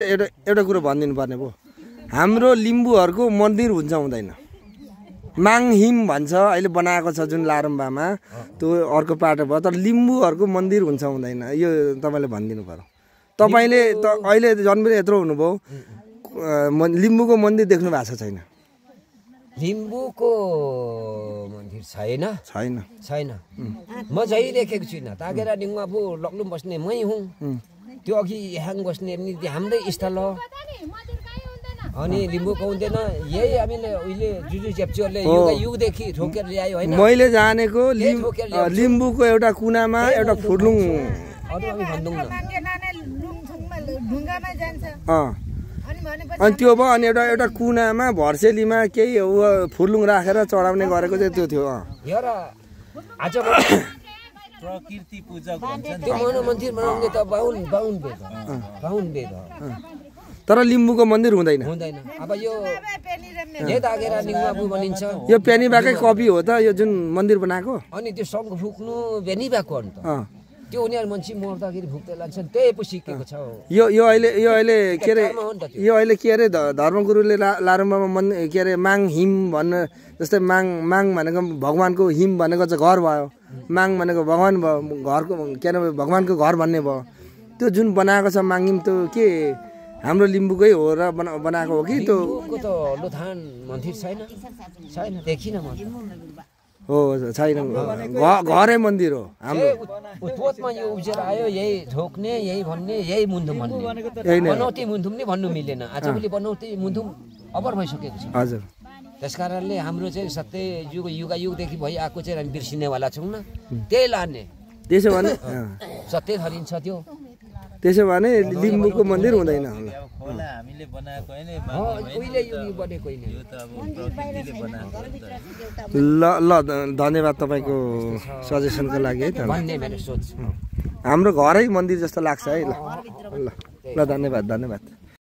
एउटा कुरो भनिदिनु पर्ने भयो हाम्रो लिम्बूहरूको मन्दिर हुन्छ हुँदैन माङहिम भन्छ अहिले बनाएको छ जुन लारुम्बामा त्यो अर्को पाटो भयो तर लिम्बूहरूको मन्दिर हुन्छ हुँदैन यो तपाईले भनिदिनु पर्यो तपाईले त अहिले जन्मेर यत्रो हुनुभयो लिम्बूको मन्दिर देख्नु भएको छैन लिम्बूको मन्दिर छैन म जहिले देखेको छुइनँ तागेरा डिङ्गाबु लक्लुम बस्ने मै हुँ त्यो अघि यहाँ बस्ने हाम्रै स्थल हो अनि लिम्बूको हुँदैन यही हामीले उहिले जुजु चेप्चुहरूले युगदेखि ठोकेर ल्यायो होइन मैले जानेको लिम्बूको एउटा कुनामा एउटा फुर्लुङ अनि त्यो भयो अनि एउटा कुनामा भर्सेलीमा केही फुर्लुङ राखेर चढाउने गरेको चाहिँ त्यो थियो प्रकृति पूजक भन्छ त्यो मन्दिर बनाउने त बाहुन वेद तर लिम्बूको मन्दिर हुँदैन अब यो तागेरा निङ्गाबु भनिन्छ यो पेनीबाकै कपी हो त यो जुन मन्दिर बनाएको अनि त्यो शङ्ख फुक्नु बेनीबाको हो नि त त्यो उनीहरु मान्छे मर्दाखेरि फुक्दै लान्छन् त्यही पो सिकेको छ यो अहिले के अरे धर्मगुरुले लारुम्बामा के अरे माङ हिम भन्न जस्तै माङ भनेको भगवानको हिम भनेको चाहिँ घर भयो माङ भनेको भगवान भयो घरको के अरे भगवानको घर भन्ने भयो त्यो जुन बनाएको छ माङहिम त्यो के हाम्रो लिम्बूकै हो र बनाएको हो कि त्यो त लोथान मन्दिर छैन देखिन म हो छैन घरै मन्दिर हो हाम्रो उत्पत्तिमा यो उब्जेर आयो यही ठोक्ने यही भन्ने यही मुन्धुम भन्ने बनौटी मुन्धुम नै भन्नु मिलेन आजभोलि बनौटी मुन्धुम अबर भइसकेको छ हजुर त्यसकारणले हाम्रो चाहिँ सत्य युगदेखि भइआएको चाहिँ हामी बिर्सिनेवाला छौँ न त्यही लाने त्यसो भने सत्य थरिन्छ त्यो त्यसो भने लिम्बूको मन्दिर हुँदैन होला हामीले बनाएको हैन उहिले युगी बनेको हैन यो त अब प्रकृतिले बनाएको ल धन्यवाद तपाईको सजेसनको लागि है त भन्ने मेरो सोच हाम्रो घरै मन्दिर जस्तो लाग्छ है ल धन्यवाद